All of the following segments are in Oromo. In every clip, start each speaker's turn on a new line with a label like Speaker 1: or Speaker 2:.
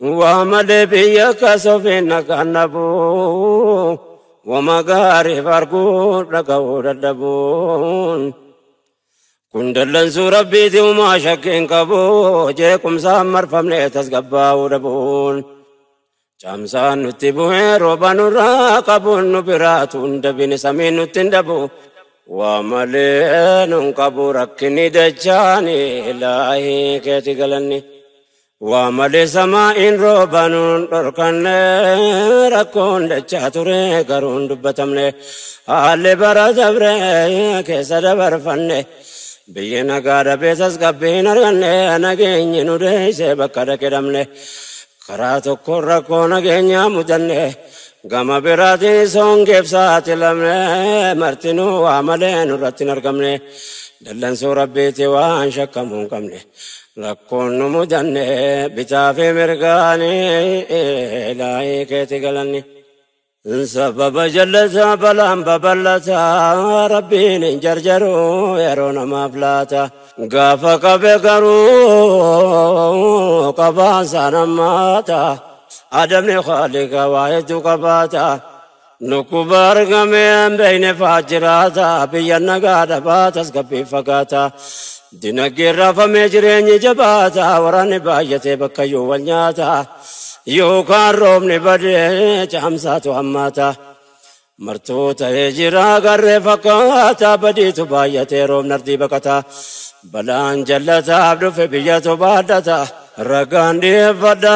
Speaker 1: Waa malee biyya kasofiin nagaan dhabuu, wama gaariif arguu dhaga'uu dadhabuun. Kun dallansuu rabbiiti uumaa shakkiin qabu, jeequmsaan marfamne tasgabbaa'uu dhabuun. Caamsaan nutti bu'ee rooba nurraa qabuun nu biraatu hin dabine samiin nutti hin dhabu. Waa malee nun qabu rakkinni dachaani ilaahii keeti galanni. Waa malee samaa'iin rooba nun dhorkanne rakkoon dachaa ture garuu hin dubbatamne. Haalli bara dabre keessa dabarfanne. Biyyi nagaa dhabee tasgabbii hin arganne nageenyi nu deeyse bakka dhaqe dhabne. Karaa tokko rakkoo nageenyaa mudanne gama biraatiin songeef saaxilamne martinuu waa malee nurratti hin argamne. Dallansuu rabbiiti waan shakkamuu hin qabne. Rakkoon nu mudanne bitaa fi mirgaanii ilaahii keeti galanni. Sababa jallataa balaan babal'ataa rabbiin hin jarjaru yeroo namaaf laata. Gaafa qabe garuu qabaan nammaata. Adabni khaalika waa hedduu qabaata. Nukkuba argamee hin beekne fa'aa jiraata. Biyya nagaa dhabaa tasgabbii fagaata. Dinagdeen raafamee jireenyi jabaata. Waraanni baay'atee bakkayyuu wal nyaata. Yookaan roobni badee caamsaatu hammaata. Martuu ta'ee jira garree fakkaata badiitu baay'atee roobni ardii baqata. Balaan jallataaf dhufe biyyatu baadhata. Ragaan dhiyeeffadha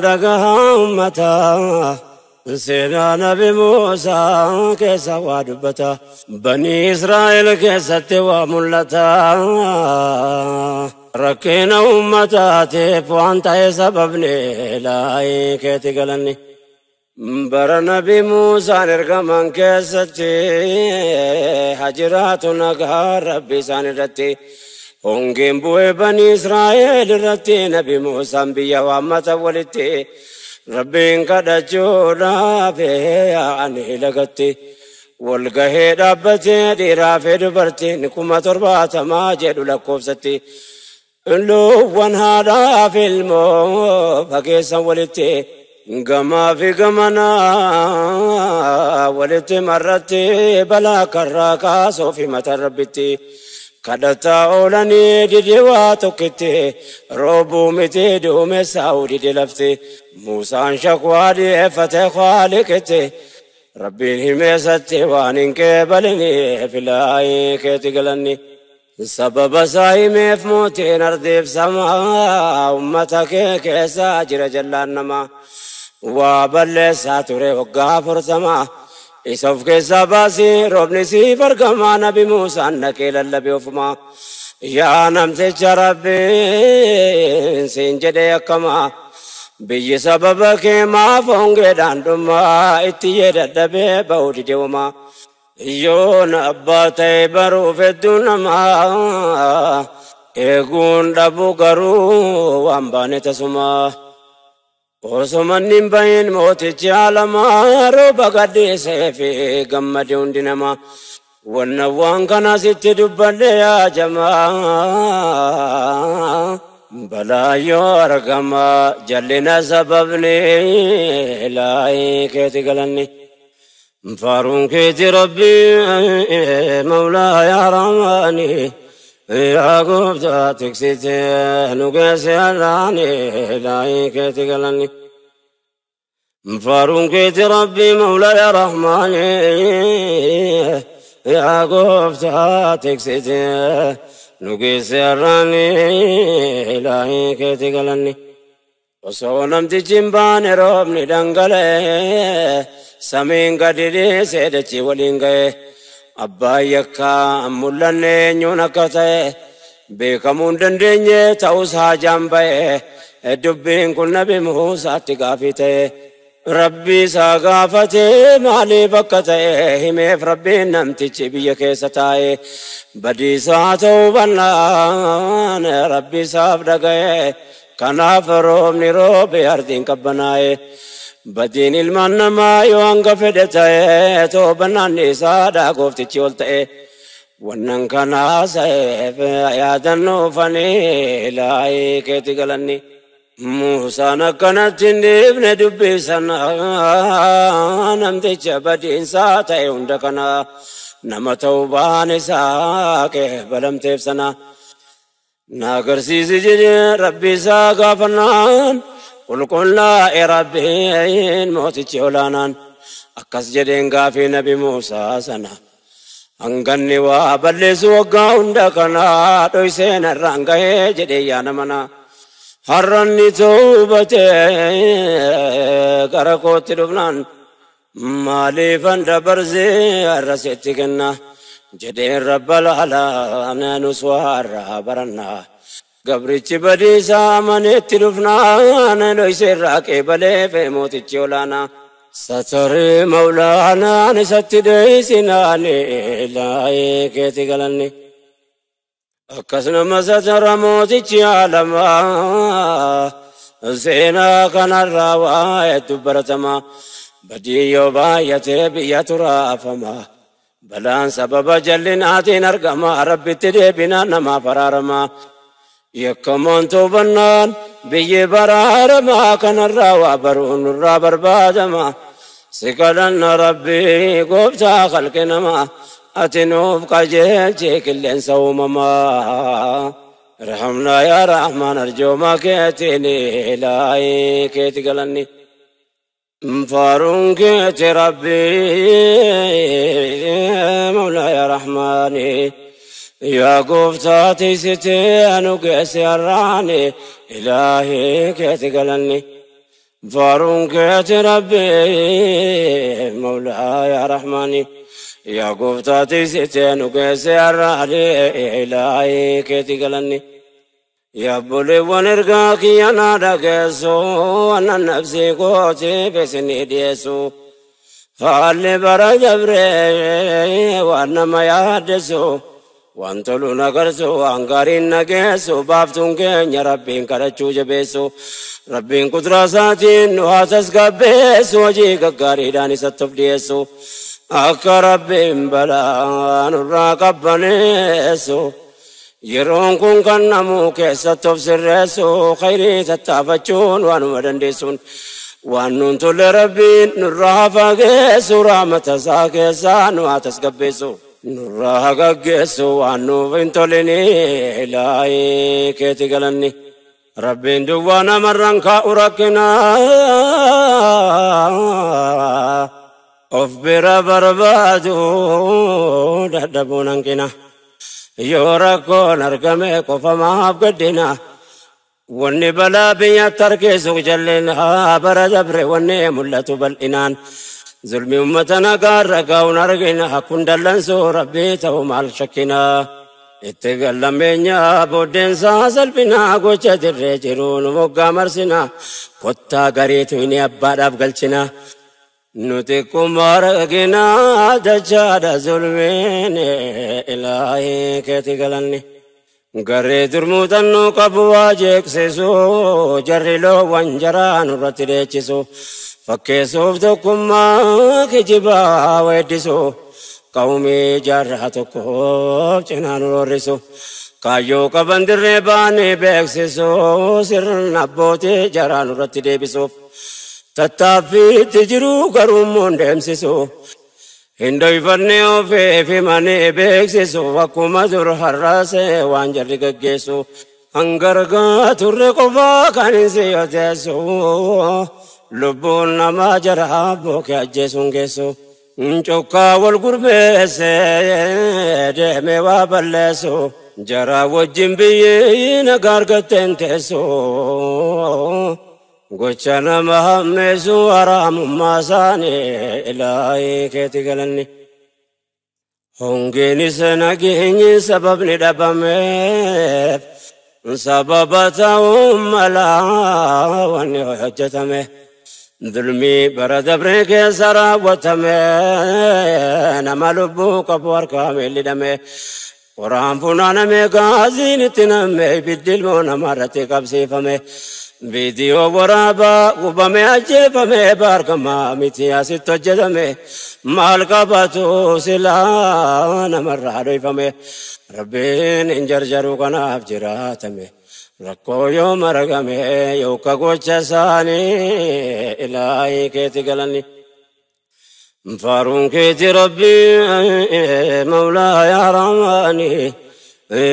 Speaker 1: dhagaa uummataa. Seenaa Nabi Muusaa keessa waa dubbata. Banii Israa'el keessatti waa mul'ata. Rakkina uummataatiif waan ta'e sababni ilaahii keeti galanni. Bara Nabi Muusaan ergaman keessatti hajiraatu nagaa rabbi isaan irratti. Hongeen bu'ee banii Israa'el irratti Nabi Muusaan biyya waammata walitti. Rabbiin kadhachuudhaaf yaa'anii lagatti. Walgahee dhaabbatee dhiiraa fi dubartiin 70,000 jedhu lakkoofsatti. Loowwan haadhaa fi ilmoo fageessan walitti. Gamaa fi gamanaa walitti marratti balaa karraa kaasuuf himatan rabbitti. Kadhataa oolanii dide waa tokkitti roobuu miti duumessaa'uu dide lafti. Muusaan shakwaa dhiyeeffate Khaaliqitti. Rabbiin himeessatti waan hin qeebaliniif ilaahii keeti galanni. Sababa isaa himeef mootiin ardiif samaa uummata kee keessa jira jallaan namaa. Waa balleessaa ture waggaa 40. Isa of keessaa baasii roobni siif argamaa Nabi Muusaan dhaqee lallabe ofumaa. Yaa namticha rabbiin siin jedhee akkamaa. Biyyi sababa kee maaf hongeedhaan dhumaa itti yee dadhabee ba'uu dide uumaa. Yoon abbaa ta'e baruuf hedduu namaa eeguun dhabu garuu waan baane tasumaa. Osoo manni hin bahin mootichi alamaa rooba gadhiisee fi gammade hundi namaa. Wanna waan kana sitti dubbadhe yaa jamaa. Balaa yoo argama jallina sababni ilaahii keeti galanni. Faaruun keeti rabbi mawlaa yaa rahmaani. Yaa gooftaa tiksitee nu geesse har'aani ilaahii keeti galanni. Faaruun keeti rabbi mawlaa yaa rahmaani. Yaa gooftaa tiksitee nu geesse har'aani ilaahii keeti galanni. Osoo namtichi hin baane roobni dhangala'ee samiin gadi dhiisee dachii waliin ga'e. Abbaan yakkaa mul'anne eenyuun akka ta'e beekamuu hin dandeenye ta'us haajaan ba'e. Dubbiin kun Nabi Muusaatti gaafii ta'e. Rabbi isaa gaafatee maaliif akka ta'e himeef rabbiin namtichi biyya keessa taa'e. Badiisaa ta'uu bannaan rabbi isaaf dhaga'e. Kanaaf roobni roobe ardiin qabbanaa'e. Badiin ilmaan namaa yoo hanga fedhe ta'e toobannaan isaadha gooftichi ol ta'e. Wannan kanaa sa'eef yaadannoo fanii ilaahii keeti galanni. Muusaan akkanatti hin dhiifne dubbii sana namticha badiinsaa ta'e hunda kana nama ta'uu isaa qeebalamteef sana. Na agarsiisi jedhee Rabbi isaa gaafannaan qulqullaa'e Rabbiin mootichi olaanaan akkas jedheen gaafii Nabi Muusaa sana. Hanganni waa balleessu waggaa hunda kana dhoysee narraan gahee jedhee yaa nama. Har'anni toobatee gara kootti dhufnaan maaliifan dabarsee har'a sitti kenna jedheen Rabbal alaa nus waa barannaa. Gabrichi badiisaa maneetti dhufnaan dhoysee irraa qeebalee mootichi olaanaa. Sataree Mawlaanaan isatti dheessinaan ilaahee keeti galanne. Akkasuma satara mootichi alamaa seenaa kanarraa waa hedduu baratama. Badii yoo baay'atee biyya turaafama. Balaan sababa jallinaatiin argama Rabbitti deebinaan namaaf araarama. Yakkamoon toobannaan biyyi baraarama kanarraa waa baruun nurraa barbaadama. Si kadhanna Rabbii gooftaa khalqi namaa ati nuuf qajeelchi qilleensa uumamaa. Irhamnaa yaa Rahmaan arjooma keetiin ilaahii keeti galanni. Faaruun keeti Rabbii Mawlaa yaa Rahmaani. Yaa gooftaa tiisitee nu geesse har'aani ilaahii keeti galanni. Faaruun keeti Rabbii Mawlaa yaa Rahmaani. Yaa gooftaa tiisitee nu geesse har'aani ilaahii keeti galanni. Yaa obboleewwan ergaa kiyya naa dhageessu annan nafsii kootiif isinii dhiyeessu. Haalli bara dabree waan nama yaaddessu. Waan tolu nagarsu waan gaariin nageessu baaftuun keenya Rabbiin kadhachuu jabeessu. Rabbiin kuduraa isaatiin nu haa tasgabbeessu hojii gaggaariidhaan isatti of dhiyeessu. Akka Rabbiin balaa nurraa qabbaneessu. Yeroon kun kan namuu keessatti of sirreessu khayrii tattaafachuun waanuma dandeessuun. Waan nuun tolle Rabbiin nurraa haa fageessu rahmata isaa keessaa nu haa tasgabbeessu. Nurraa haa gaggeessu waan nuuf hin toline ilaahii keeti galanni. Rabbiin duwwaa namarraan kaa'u rakkina. Of bira barbaadu dadhabuun hanqina. Yoo rakkoon argame qofa maaf gaddina. Wanni balaa biyyatti harkisu jallina bara dabre wanni mul'atu bal'inaan. Zulmi uummata nagaarra gaa'uun argina kun dallansuu Rabbii ta'u maal shakkina. Itti gallameenya booddeensaa salphina gocha dirree jiru nu moggaa marsina. Kottaa gareetu inni abbaadhaaf galchina. Nuti kuma argina dachaadha zulmiin ilaahii keeti galanni. Garee durmuutannuu qabu waa jeeqsisu jarri loowwan jaraa nurratti dheechisu. Fakkeessuuf tokkummaa kijibaa weeddisu. Qawmii jaarraa tokkoof cinaa nu roorrisu. Kaayyoo qaban dirree baanii beeksisu sirna abbootii jaraa nurratti deebisuuf. Tattaaffiitti jiru garuu immoo hin deemsisu. Hin dhoyfanne ofiif himanii beeksisu akkuma dur har'aasee waan jarri gaggeessu. Hangargaa turre qofaa kan hin siyoteessu. Lubbuun namaa jaraa bookee ajjeesuun geessu. Cokkaa wal gurmeessee deemee waa balleessu. Jaraa wajjin biyyi nagaa argatteen teessu. Gocha nama hammeessu haraamummaa isaanii ilaahii keeti galanni. Hongeenis nageenyi sababni dhabameef sababa ta'uu malaa wanni hojjetame. Zulmii bara dabree keessa raawwatame nama lubbuu qabu harkaa miilli dhame. Qoraan funaaname gaaziin itti namme ibiddi ilmoo namarratti qabsiifame. Viidiyoo waraabaa gubame ajjeefame baargamaa miti asitti hojjetame. Maal qabatu silaa namarraa dhoyfame. Rabbiin hin jarjaru kanaaf jiraatame. Rakkoo yoo margame yookaan gocha isaanii ilaahii keetti galanni. Faaruun keeti Rabbii Mawlaa yaa Rahmaani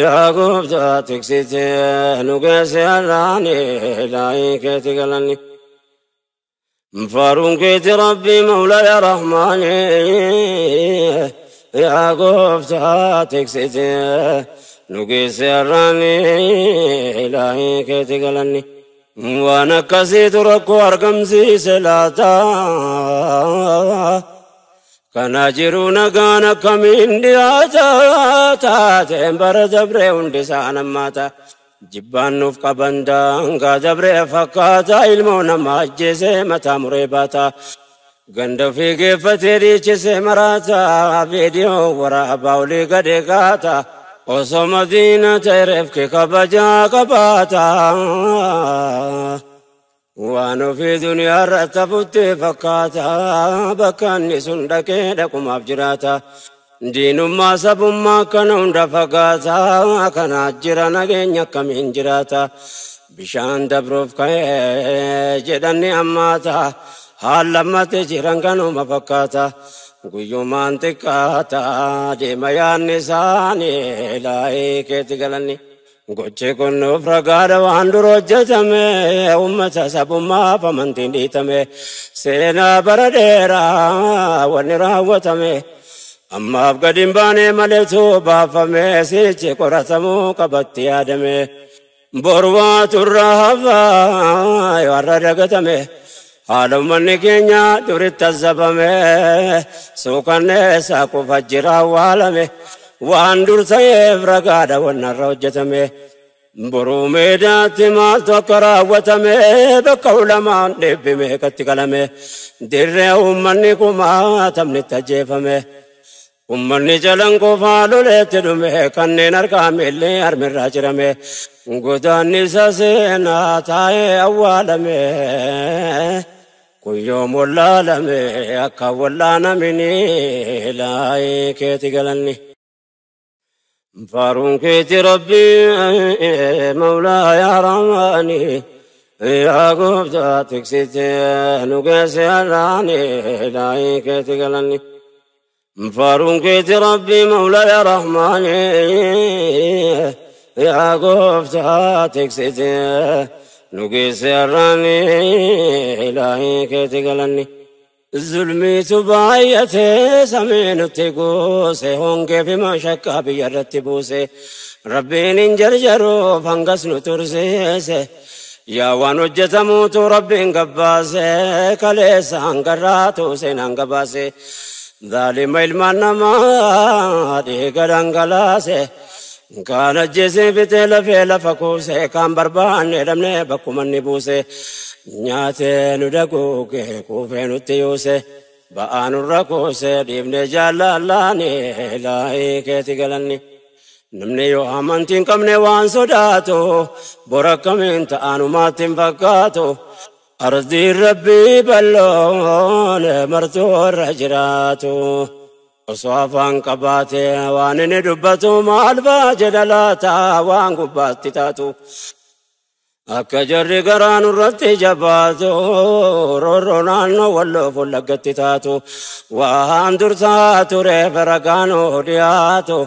Speaker 1: yaa gooftaa tiksitee nu geesse har'aani ilaahii keetti galanni. Faaruun keeti Rabbii Mawlaa yaa Rahmaani yaa gooftaa tiksitee nu geesse har'aani ilaahii keetti galanni. Waan akkasiitu rakkoo argamsiise laata. Kana jiru nagaan akkamiin dhiyaata taateen bara dabree hundi isaan hammaata. Jibbaan nuuf qaban daangaa dabree fakkaata ilmoo nama ajjeesee mataa muree baata. Ganda ofii geeffatee dhiichisee maraata viidiyoo waraabaa olii gadee kaata. Osoo madiina ta'e reefki kabajaa qabaata. Waan ofii duniyaa irratti hafutti fakkaata bakka inni sun dhaqee dhaqumaaf jiraata. Diinummaa sabummaa kana hunda fagaata kana jira nageenya akkamiin jiraata. Bishaan dabruuf ka'ee jedhanni hammaata haallammatti jiran kanuma fakkaata. Guyyumaan xiqqaata deema yaadni isaanii ilaahii keetti galanni. Gochi kun nuuf ragaadha waan dura hojjetame uummata sabummaaf amantiin dhiitame seenaa bara dheeraa wanni raawwatame ammaaf gadi hin baane maleetu baafame sichi qoratamuu qabatti yaadame boru waatu irraa hafaa yoo har'a dagatame haala uummanni keenya duritti azzabame suukanneessaa qofa jira awwaalame. Waan dur ta'eef ragaadha wanna irra hojjetame. Boruu meedaatti maaltu akka raawwatame bakka ulamaan dhibbime katti qalame. Dirree uummanni kumaatamni itti ajjeefame. Uummanni jalan qofaa loleetti dhume kanneen harkaa miillee harmirraa cirame. Godaanni isa seenaa taa'ee awwaalame. Kun yoom wallaalame akka wallaanamini ilaahii keetti galanni. Faaruun keeti Rabbii Mawlaa yaa Rahmaani yaa gooftaa tiksitee nu geesse har'aani ilaahii keetti galanni. Faaruun keeti Rabbii Mawlaa yaa Rahmaani yaa gooftaa tiksitee nu geesse har'aani ilaahii keetti galanni. Zulmiitu baay'atee samii nutti goose hongee fi mashakkaa biyya irratti buuse Rabbiin hin jarjaruuf hangas nu tursiise yaa waan hojjetamuutu Rabbiin gabbaase kaleessa hangarraatu seenaan gabaase zaalima ilmaan namaa dhiiga dhangalaase kaan ajjeesee fitee lafee lafa kuuse kaan barbaanne dhabnee bakkuma inni buuse. Nyaatee nu daguuge kuufee nutti yuuse ba'aa nurra kuuse dhiibne jaallallaani ilaahii keetti galanni. Namni yoo amantii hin qabne waan sodaatu bora akkamiin ta'anumaatti hin fakkaatu. Ardiin rabbii bal'oon martuu irra jiraatu. Osoo afaan qabaate waan inni dubbatu maal fa'aa jedha laata waan gubbaatti taatu. Akka jarri garaa nurratti jabaatu roorroo naannoo walloo fuullaggatti taatu waan dur tureef ragaan dhiyaatu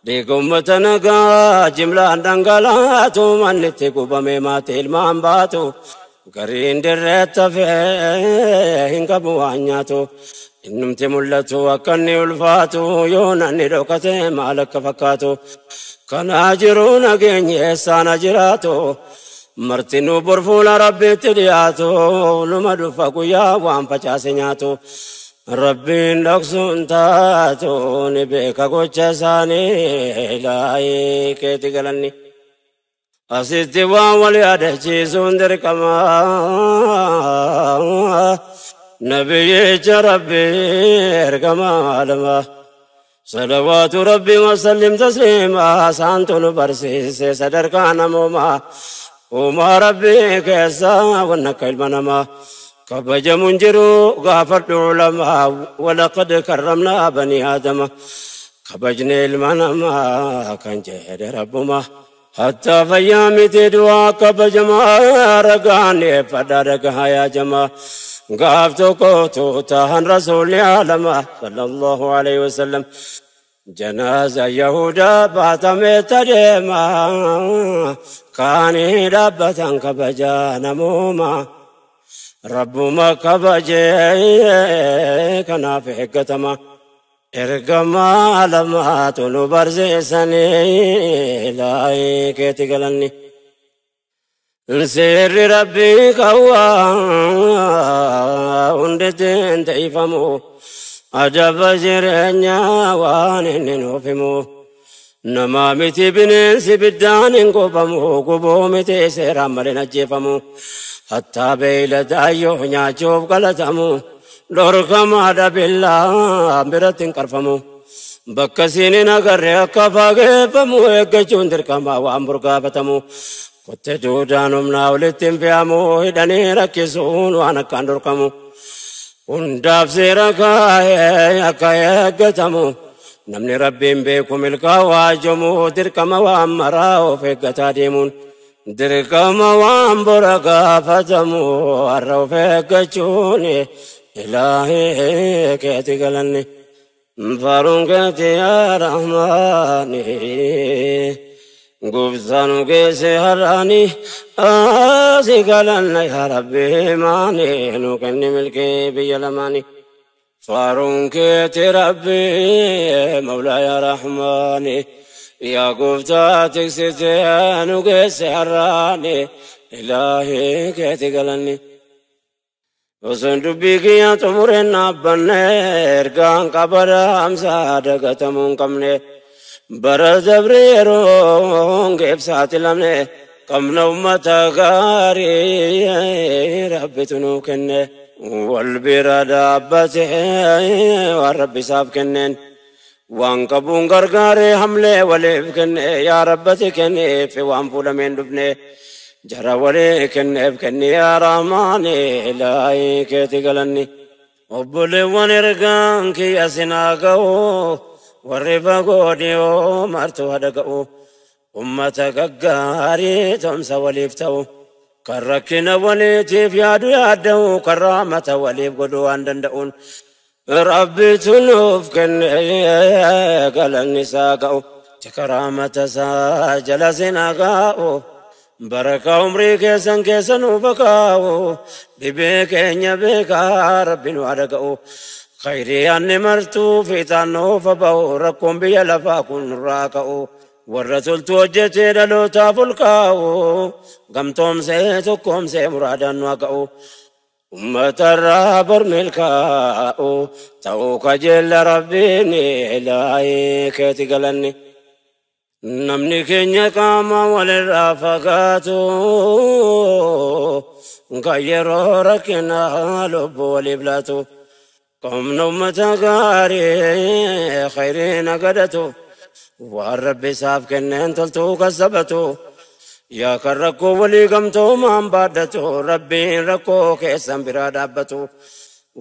Speaker 1: dhiiga uummata nagaa jimlaan dhangalaatu manni itti gubame maatii ilmaan baatu gariin dirreetti hafee hin qabu waan nyaatu innumti mul'atu akka inni ulfaatu yoo namni dhokate maal akka fakkaatu kanaa jiru nageenyi eessaan jiraatu. Martinuu bor fuula Rabbiitti dhiyaatu numa dhufa guyyaa waan facaase nyaatu. Rabbiin dhoksuun taatu ni beeka gocha isaanii ilaahii keetti galanni. Asitti waan wal yaadachiisuun dirqama. Nabiyyicha Rabbii ergama alama. Salawaatu Rabbii wasallim tasliima saantu nu barsiise sadarkaa namoomaa. Uumaa Rabbii keessaa wanna akka ilma namaa kabajamuun jiru gaafadhu ulamaa walaqad karramnaa banii aadama kabajne ilma namaa kan jedhe Rabbuma. Hatta fayyaa miti du'aa kabajamaa ragaan fadhaa dhagahaa yaa jamaa gaaf tokko tuutahan rasuulli alama sallallahu alaihi wasallam janaaza yahudaa baatamee tadeema kaanii dhaabbatan kabajaa namooma rabbuma kabajee kanaaf eeggatama. Ergamaa lamaatu nu barsiisanii laayii keetti galanni. Seerri rabbii qawwaa hundittiin ta'ifamu adaba jireenyaa waan inni nuuf himu. Namaa miti bineensi biddaan hin gubamu gubuu miti seeraan malee hin ajjeefamu. Hattaa beeyladaayyoo nyaachuuf galatamu. Dhorkamaadha billaa biratti hin qarfamu. Bakka siin hin agarre akka fageeffamu eeggachuun dirqama waan burgaafatamu. Kotte duudaan humnaa walitti hin fe'amu hidhanii rakkisuun waan akkaan dhorkamu. Hundaaf seera kaa'ee akka eeggatamu. Namni rabbiin beeku milkaa waajamu dirqama waan maraa of eeggataa deemuun. Dirqama waan bora gaafatamu har'a of eeggachuun. Ilaahi keeti galanni faaruun keeti yaa rahmaani gooftaan geesse har'aani asi galanna yaa rabbi maani nu kenni milkii biyya lamaani faaruun keeti rabbi mawlaa yaa rahmaani yaa gooftaa tiksite nu geesse har'aani ilaahi keeti galanni. Osoon dubbii kiyya xumureen dhaabbanne ergaan qabada hamsaa dagatamuu hin qabne bara dabre yeroon geebsaati lamne qabna ummata gaarii rabbitu nuu kenne wal bira dhaabbate waan rabbi isaaf kenneen waan qabuun gargaaree hamlee waliif kenne yaa rabbati kenneef waan fuudhameen dhufne. Jara walii kenneef kenni yaa rahmaani ilaahii keeti galanni. Obboleewwan ergaan kiyya sinaa ga'u warri fagoo dhiyoo martuu hada ga'u. Ummata gaggaarii tumsa waliif ta'u. Kan rakkina waliitiif yaadu yaadda'u kan rahmata waliif godhuu waan danda'uun. Rabbitu nuuf kenne galanni isaa ga'u. Tika rahmata isaa jala sinaa ga'u. Baraka umrii keessan keessa nuuf kaa'u dhibee keenya beekaa rabbi nu haa dhaga'u. Khayrii anni martuu fiixaan nuuf ba'u rakkoon biyya lafaa kun nurraa ka'u. Warra toltu hojjetee dhalootaaf ol kaa'u gamtoomsee tokkoomsee muraadaan nu haa ga'u. Uummatarraa bor milkaa'u ta'uu kajeella rabbiin ilaahii keeti galanni. Namni keenya qaama walirraa fagaatu kan yeroo rakkinaa lubbuu waliif laatu. Qomna uummata gaarii khayriin agadatu waan rabbi isaaf kenneen toltuu kasabatu. Yaa kan rakkoo walii gamtoomaan baadhatu rabbiin rakkoo keessan biraa dhaabbatu.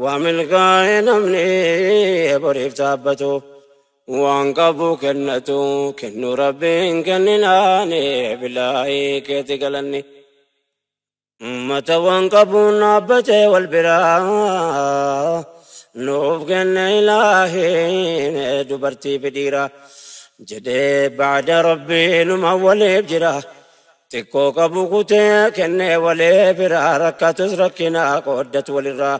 Speaker 1: Waa milkaa'e namni boriif dhaabbatu. Waan qabu kennatu kennu rabbiin kenninaani bilaahii keeti galanni. Uummata waan qabuun dhaabbatee wal biraa nuuf kenne ilaahiin dubartii fi dhiira jedhee ba'da rabbiinuma waliif jira. Xiqqoo qabu kutee kennee walii biraa rakkatus rakkinaa qooddatu walirraa.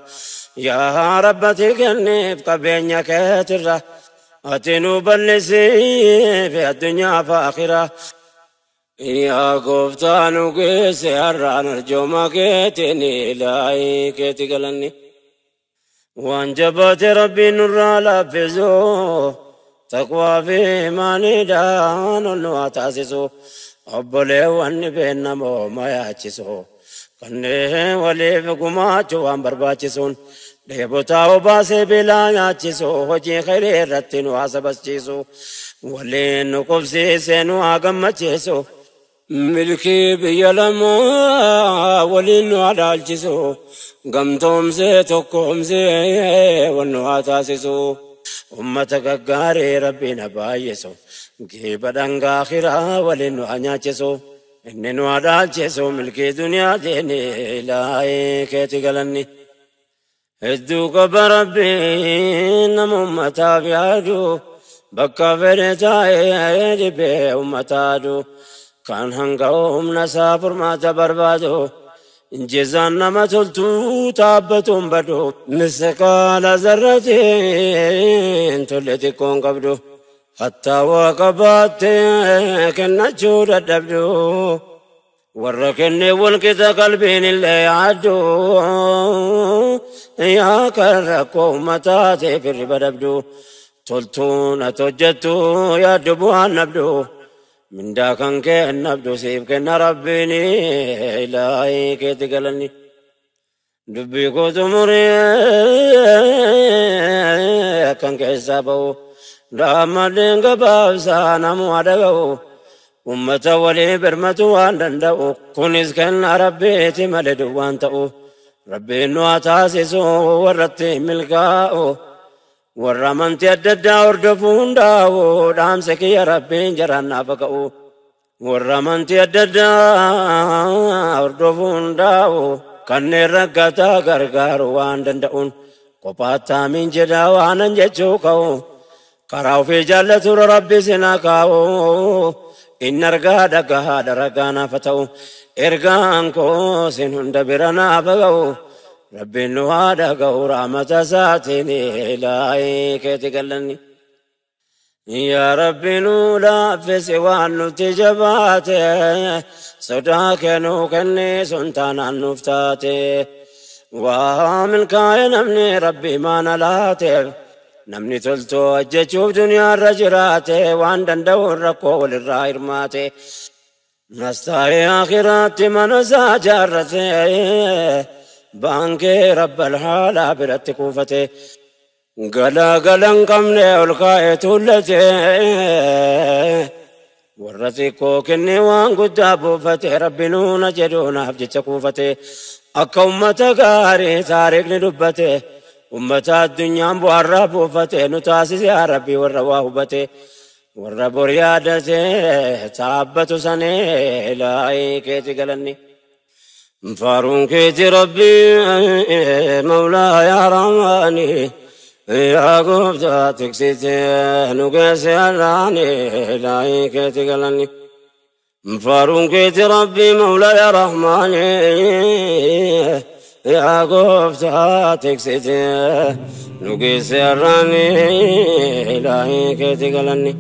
Speaker 1: Yaa rabbati kenniif qabeenya keetirra. Ati nu bal'isiif addunyaa fi akhiraa. Yaa gooftaa nu geesse har'aan arjooma keetiin ilaahii keeti galanni. Waan jabaate rabbiin nurraa laaffisu taqwaa fi imaaniidhaan ol nu haa taasisu. Obboleewwan beekamoo ma yaachisu kanneen waliif gumaachuu waan barbaachisuun. Dheebotaa obaasee beelaa nyaachisu hojii khayrii irratti nu haa sabachiisu waliin nu qubsiisee nu haa gammachiisu. Milkii biyya lamaa waliin nu haa dhaalchisu gamtoomsee tokkoomsee wal nu haa taasisu. Ummata gaggaarii rabbiin haa baay'isu. Geeba dhangaa akhiraa waliin nu haa nyaachisu. Inni nu haa dhaalchisu milkii duniyaa deeni ilaahii keeti galanni. Hedduu qaba Rabbiin nama ummataaf yaadu bakka fedhe taa'ee dhibee ummataa adu kan hanga humna isaa furmaata barbaadu injizaan nama toltuu taabbatuun badu misqaala zarratiin tolle xiqqoon qabdu hattaa waa qabaattee kennachuu dadhabdu. Warra kenne wal qixa qalbiin illee yaaddu yaa kan rakkoo uummataa ta'e firriba dhabdu toltuun ati hojjettu yaaddu bu'aan nabdu mindaa kan kee nabdu siif kenna Rabbiin ilaahii keetti galanni. Dubbii koo xumuree kan keessaa ba'u daammadeen gabaabsaa namuu dhaga'u. Ummata walii birmatu waan danda'u kunis kenna Rabbiiti malee duwwaan ta'u Rabbiin nu haa taasisu warratti milkaa'u warra amantii adda addaa hordofuu hundaa'u dhaamsa kiyya Rabbiin jaraan naaf ka'u warra amantii adda addaa hordofuu hundaa'u kanneen rakkataa gargaaru waan danda'uun kophaatti amiin jedhaa waanan jechuu ka'u karaa ofii jaallatu Rabbi sinaa kaa'u. Inni argaa dhagahaadha ragaa naaf ta'u ergaan koo sin hunda bira naaf ga'u Rabbiin nu haa dhaga'u rahmata isaatiin ilaahii keeti galanni. Yaa Rabbi nu laaffisi waan nuti jabaate sodaa kee nuu kenni sun taanaan nuuf taate waa milkaa'e namni Rabbi maana laateef. Namni toltoo hojjechuuf duniyaarra jiraate waan danda'uun rakkoo walirraa hirmaate. Nastaa'ee akhiraatti mana isaa jaarrate baankee rabbal haalaa biratti kuufate. Galaa gala hin qabne ol kaa'ee tuullate warra xiqqoo kennee waan guddaa buufate Rabbi nuuna jedhu naaf jecha kuufate. Akka ummata gaarii taariikni dubbate. Ummata addunyaan bu'aarraa buufate nu taasise yaa Rabbi warra waa hubate warra bor yaadate taabbatu sanee ilaahii keeti galanni. Faaruun keeti Rabbi Mawlaa yaa Rahmaani yaa gooftaa tiksite nu geesse Allaani ilaahii keeti galanni. Faaruun keeti Rabbi Mawlaa yaa Rahmaani yaa gooftaa tiksite nu geesse Allaani ilaahii keeti galanni.